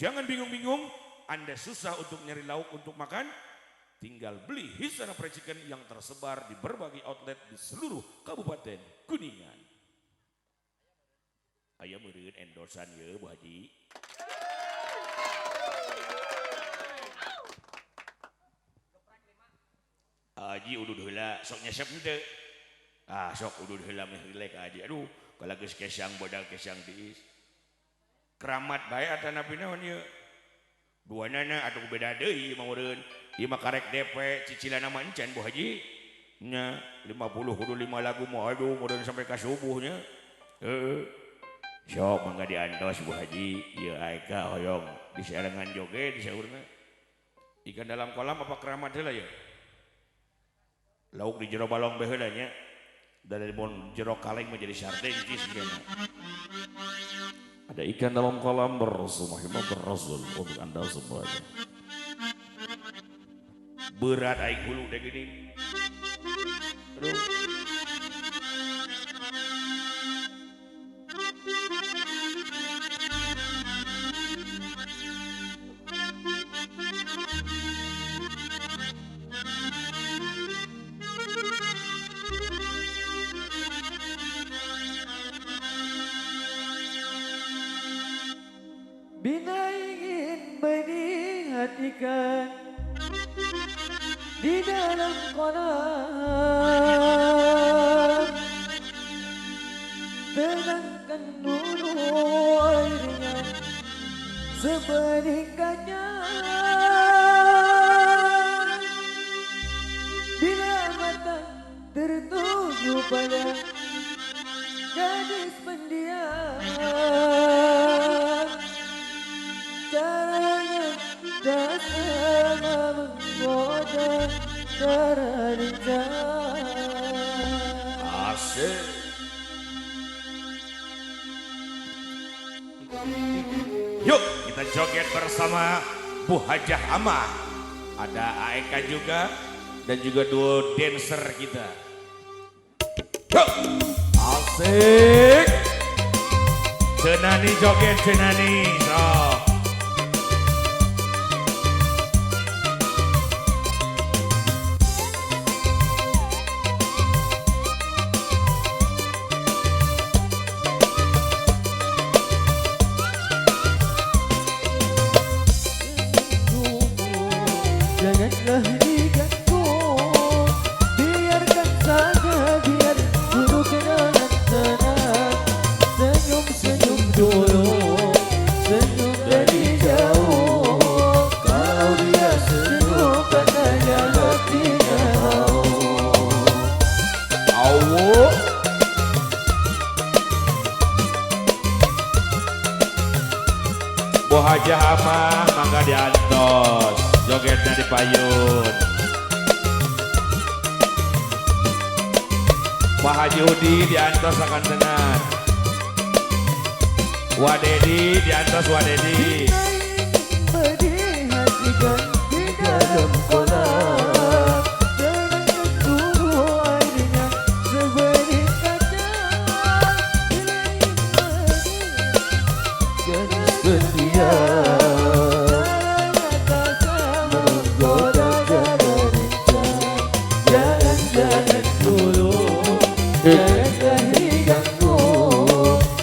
Jangan bingung-bingung, Anda susah untuk nyari lauk untuk makan, tinggal beli Hisana Fried Chicken yang tersebar di berbagai outlet di seluruh Kabupaten Kuningan. Aya meureun endorsan ye Bu Haji. Haji udud heula sok nyesep henteu. Ah sok udud heula meh rilek Haji. Aduh, kalau geus kesang bodag kesang tiis. Keramat bae atanapi naon ieu. Duanana atuh beda deui mah meureun. Ieu mah karek DP cicilanna mah encan Bu Haji. Nya 50 kudu 5 lagu mah aduh meureun sampai ka subuhnya. Heeh. Sok mangga diantos Bu Haji, ieu aeka hoyong disarengan joget disaurna. Ikan dalam kolam apa keramat heula ya? Lauk di jero balong bae heula nya. Dari bon jero kaleng menjadi sarden kis gimana. Ada ikan dalam kolam bersama Muhammad Rasul untuk Anda semuanya. Berat aing hulu deh gini. Aduh. Bila ingin melihat ikan di dalam kolam, tenangkan dulu airnya sebening kaca. Bila mata tertuju pada gadis pendiam, caranya tak sama menggoda cara lincah. Asik. Yuk kita joget bersama Bu Hajah Amah. Ada AEK juga dan juga duo dancer kita. Yuk. Asik. Cenani joget cenani. So. Janganlah diganggu, biarkan saja, biar duduk dengan tenang. Senyum-senyum dulu, senyum dari jauh. Kalau dia senyum, katanya hatinya mau. Awo. Bu Hajah Amah mangga diantos. Jogetnya di payun. Pak Haji Udi diantos akan tenan. Wadedi diantos Wadedi. Melihat ikan di dalam kolam, tenangkan dulu airnya sebening kaca. Gadis pendiam, jangan dulu, jangan diganggu,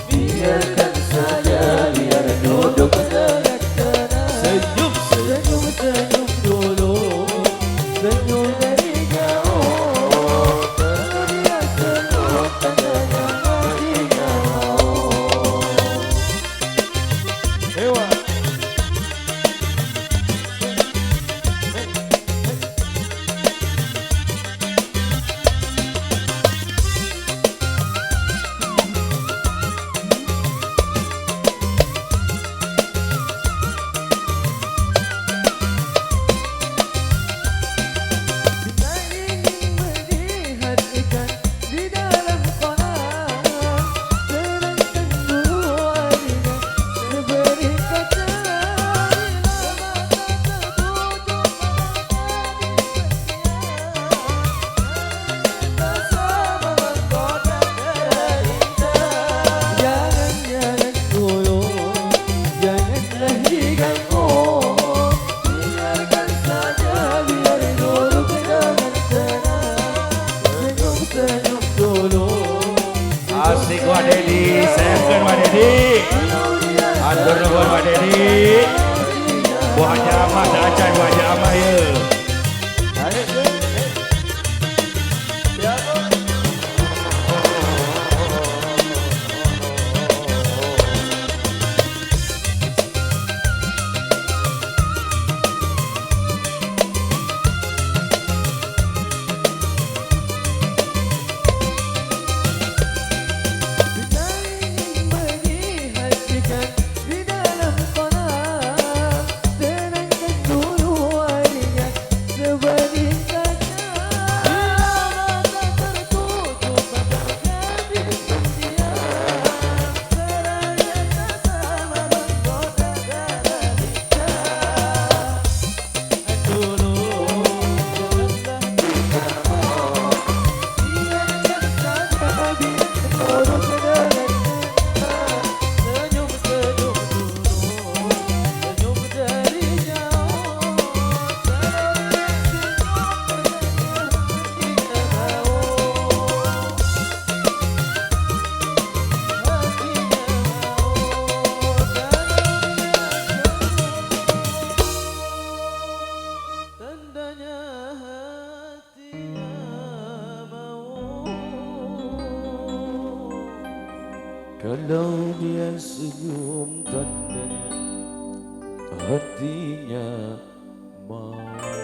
biarkan saja, biar duduk dengan tenang. Senyum, senyum, senyum dulu, Edi. Buah jamah acan buah jamah ye. Kalau dia senyum tandanya hatinya mau.